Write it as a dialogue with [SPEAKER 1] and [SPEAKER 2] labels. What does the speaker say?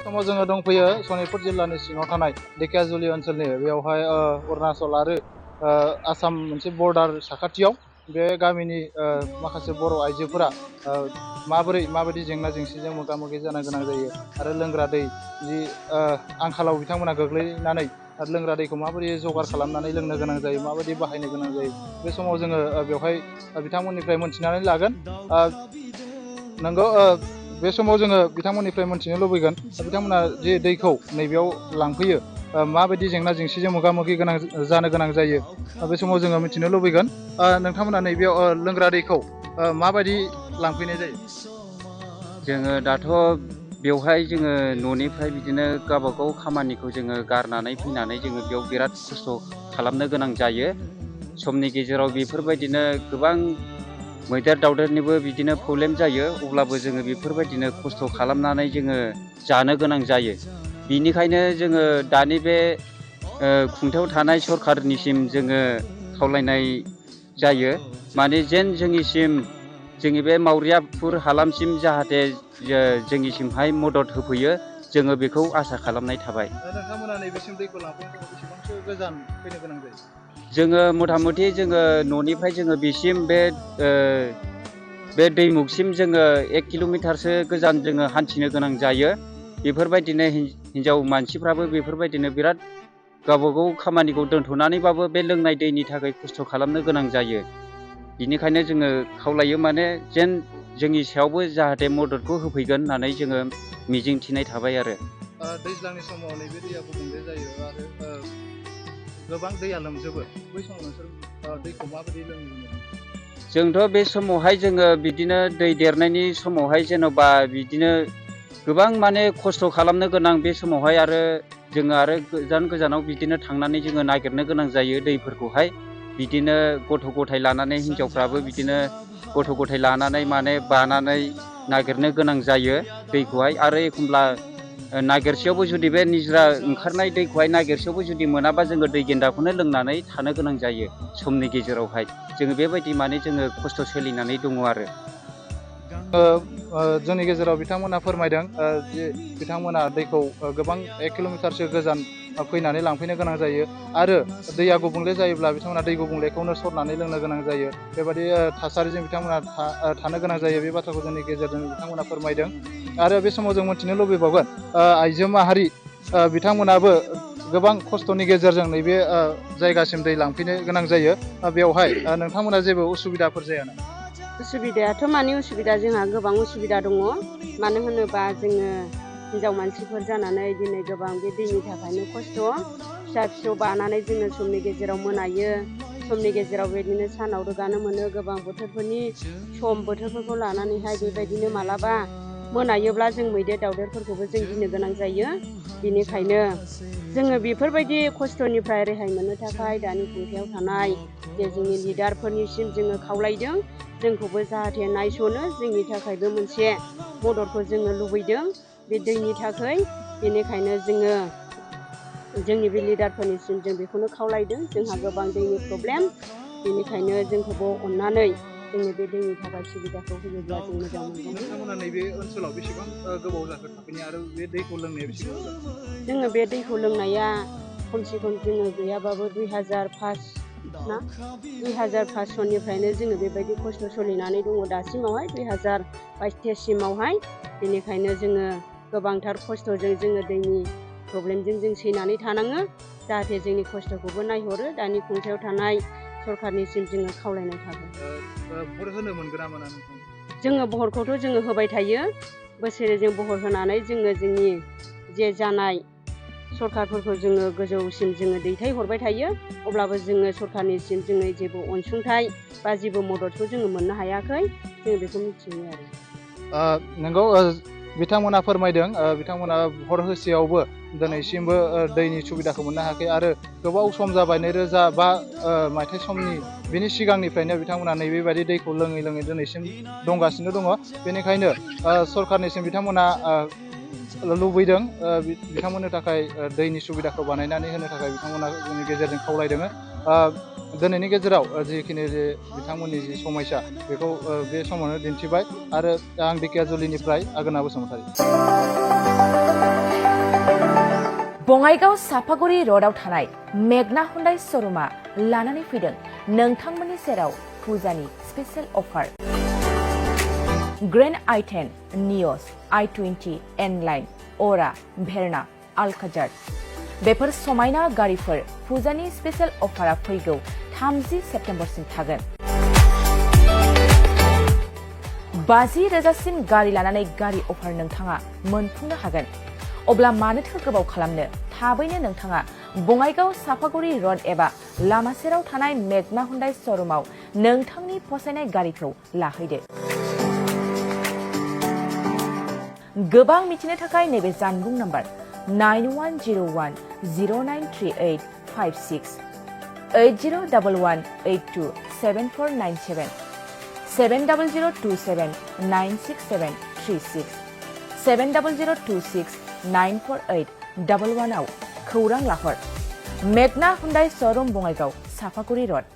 [SPEAKER 1] समाव जोङो दंफैयो सनितपुर जिल्लानि सिङाव थानाय ढेकियाजुलि ओनसोलनि बेवहाय अरुणाचल आरो आसाम मोनसे बर्डार साखाथियाव बे गामिनि माखासे बर' आइजोफोरा माबायदि जेंना जेंसिजों मोगा मोगि जानो गोनां जायो आरो लोंग्रा दै जि आंखालाव बिथांमोना गोग्लैनानै लोंग्रा दैखौ माबायदि जगार खालामनानै लोंनो गोनां जायो माबायदि बाहायनो गोनां जायो बे समाव जोङो बेवहाय बिथांमोननिफ्राय मोनथिनानै लागोन। नंगौ बे समाव जोङो बिथांमोननिफ्राय मोनथिनो लुबैगोन बिथांमोना जे दैखौ नैबेयाव लांफैयो माबायदि जेंना जेंसिजों मोगा मोगि जानो गोनां जायो बे समाव जोङो मिथिनो लुबैगोन। नोंथांमोना नैबेयाव लोंग्रा दैखौ माबायदि लांफैनाय जायो?
[SPEAKER 2] जोङो दाथ' बेवहाय जोङो न'निफ्राय बिदिनो गावबागाव खामानिखौ जोङो गारनानै फैनानै जोङो बेयाव बिराद खस्थ' खालामनो गोनां जायो। समनि गेजेराव बेफोरबायदिनो गोबां मैदेर दावदेरनिबो बिदिनो प्रब्लेम जायो अब्लाबो जोङो बेफोरबायदिनो खस्थ' खालामनानै जोङो जानो गोनां जायो। बिनिखायनो जोङो दानि बे खुंथायाव थानाय सरखारनिसिम जोङो खावलायनाय जायो माने जेन जोंनि बे मावरियापुर हालामसिम जाहाथे जोंनिसिमहाय मदद होफैयो जोङो बेखौ आसा खालामनाय थाबाय।
[SPEAKER 1] नोंथांमोना नैबेसिम दैखौ लांफैनो थाखाय बेसेबांसो गोजान फैनो गोनां जायो?
[SPEAKER 2] जोङो मथा मथि जोङो न'निफ्राय जोङो बेसिम बे दैमुगसिम जोङो 1 किल'मिटारसो गोजान जोङो हान्थिनो गोनां जायो। बेफोरबायदिनो हिनजाव मानसिफ्राबो बेफोरबायदिनो बिराद गावबागाव खामानिखौ दोनथ'नानैबाबो बे लोंनाय दैनि थाखाय खस्थ' खालामनो गोनां जायो। बिनिखायनो जोङो खावलायो माने जेन जोंनि सायावबो जाहाथे मददखौ होफैगोन होननानै जोङो मिजिं थिनाय थाबाय आरो।
[SPEAKER 1] दैज्लांनि समाव नैबे दैया गुबुंले जायो आरो गोबां दैया लोमजोबो बै समाव नोंसोर दैखौ माबायदि लोंनो?
[SPEAKER 2] जोंथ' बे समावहाय जोङो बिदिनो दै देरनायनि समावहाय जेन'बा बिदिनो गोबां माने खस्थ' खालामनो गोनां बे समावहाय आरो जोङो आरो गोजानाव बिदिनो थांनानै जोङो नागिरनो गोनां जायो दैफोरखौहाय बिदिनो गथ' गथाय लानानै हिनजावफ्राबो बिदिनो गथ' गथाय लानानै माने बानानै नागिरनो गोनां जायो दैखौहाय आरो एखमब्ला नागिरसेयावबो जुदि बे निज्रा ओंखारनाय दैखौहाय नागिरसेयावबो जुदि मोनाबा जोङो दै गेन्दाखौनो लोंनानै थानो गोनां जायो समनि गेजेरावहाय जोङो बेबायदि माने जोङो खस्थ' सोलिनानै दङ आरो।
[SPEAKER 1] जोंनि गेजेराव बिथांमोना फोरमायदों जे बिथांमोना दैखौ गोबां 1 किल'मिटारसो गोजान फैनानै लांफैनो गोनां जायो आरो दैया गुबुंले जायोब्ला बिथांमोना दै गुबुंलेखौनो सरनानै लोंनो गोनां जायो। बेबायदि थासारिजों बिथांमोना थानो गोनां जायो बे बाथ्राखौ जोंनि गेजेरजों बिथांमोना फोरमायदों। आरो बे समाव जों मोनथिनो लुबैबावगोन आइजो माहारि बिथांमोनाबो गोबां खस्थ'नि गेजेरजों नैबे जायगासिम दै लांफैनो गोनां जायो। बेवहाय नोंथांमोना जेबो उसुबिदाफोर जाया नामा?
[SPEAKER 3] उसुबिदायाथ' मानि उसुबिदा जोंहा गोबां उसुबिदा दङ। मानो होनोबा जोङो हिनजाव मानसिफोर जानानै दिनै गोबां बे दैनि थाखायनो खस्थ' फिसा फिसौ बानानै जोङो समनि गेजेराव मोनायो। समनि गेजेराव बेदिनो सानाव रोगानो मोनो गोबां बोथोरफोरखौ लानानैहाय बेबायदिनो मालाबा मोनायोब्ला जों मैदेर दावदेरफोरखौबो जों गिनो गोनां जायो। बेनिखायनो जोङो बेफोरबायदि खस्थ'निफ्राय रेहाय मोननो थाखाय दानि खुंथायाव थानाय जे जोंनि लिडारफोरनिसिम जोङो खावलायदों जोंखौबो जाहाथे नायस'नो जोंनि थाखायबो मोनसे मददखौ जोङो लुबैदों बे दैनि थाखाय। बेनिखायनो जोङो जोंनि बे लिडारफोरनिसिम जों बेखौनो खावलायदों जोंहा गोबां दैनि प्रब्लेम बेनिखायनो जोंखौबो अननानै जोंनो बे दैनि थाखाय सुबिदाखौ होयोब्ला जों मोजां मोनगौमोन।
[SPEAKER 1] नोंथांमोना नैबे ओनसोलाव बेसेबां गोबाव जाखो थाफैनाय आरो बे दैखौ लोंनाया बेसे गोबाव जाखो?
[SPEAKER 3] जोङो बे दैखौ लोंनाया खमसे खम जोङो गैयाबाबो 2005 सननिफ्रायनो जोङो बेबायदि खस्थ' सोलिनानै दङ दासिमावहाय 2022 सिमावहाय। बेनिखायनो जोङो गोबांथार खस्थ'जों जोङो दैनि प्रब्लेमजों जों सैनानै थानाङो। जाहाथे जोंनि खस्थ'खौबो नायहरो दानि खुंथायाव थानाय सरखारनिसिम जोङो खावलायनाय थाबाय।
[SPEAKER 1] भट होनो मोनगोन ना मोना नोंथां?
[SPEAKER 3] जोङो भटखौथ' जोङो होबाय थायो। बोसोरै जों भट होनानै जोङो जोंनि जे जानाय सरखारफोरखौ जोङो गोजौसिम जोङो दैथायहरबाय थायो। अब्लाबो जोङो सरखारनिसिम जोङो जेबो अनसुंथाइ बा जेबो मददखौ जोङो मोननो हायाखै जों बेखौ मिथियो आरो।
[SPEAKER 1] नोंगौ बिथांमोना फोरमायदों बिथांमोना भट होसेयावबो दिनैसिमबो दैनि सुबिदाखौ मोननो हायाखै आरो गोबाव सम जाबाय 2005 मायथाइ समनि बेनि सिगांनिफ्रायनो बिथांमोना नैबेबायदि दैखौ लोङै लोङै दिनैसिम दंगासिनो दङ। बेनिखायनो सरखारनिसिम बिथांमोना लुबैदों बिथांमोननि थाखाय दैनि सुबिदाखौ बानायनानै होनो थाखाय बिथांमोना जोंनि गेजेरजों खावलायदों। दिनैनि गेजेराव जिखिनि बिथांमोननि जि समयसा बेखौ बे समावनो दिन्थिबाय आरो आं ढेकियाजुलिनिफ्राय गनआव बसुमतारी।
[SPEAKER 4] बङाइगाव साफागुरि र'डआव थानाय मेगना हुन्डाइ श'रुमा लानानै फैदों नोंथांमोननि सेराव फुजानि स्पेशेल अफार। ग्रेन्ड i10, नियस, i20, एनलाइन, अरा, भेरना, आलकाजार बेफोर समायना गारिफोर फुजानि स्पेशेल अफारा फैगौ 30 सेप्तेम्बरसिम थागोन। 50,000सिम गारि लानानै गारि अफार नोंथाङा मोनफुंनो हागोन। अब्ला मानोथो गोबाव खालामनो, थाबैनो नोंथाङा बङाइगाव साफागुरि र'ड एबा लामा सेराव थानाय मेगना हुन्डाइ श'रुमाव नोंथांनि फसायनाय गारिखौ लाहैदो। गोबां मिथिनो थाखाय नैबे जानबुं नम्बर 9101093856 8011827497 70027967336 70026948111 आव खौरां लाहर। मेगना हुन्डाइ श'रुम बङाइगाव साफागुरि र'ड।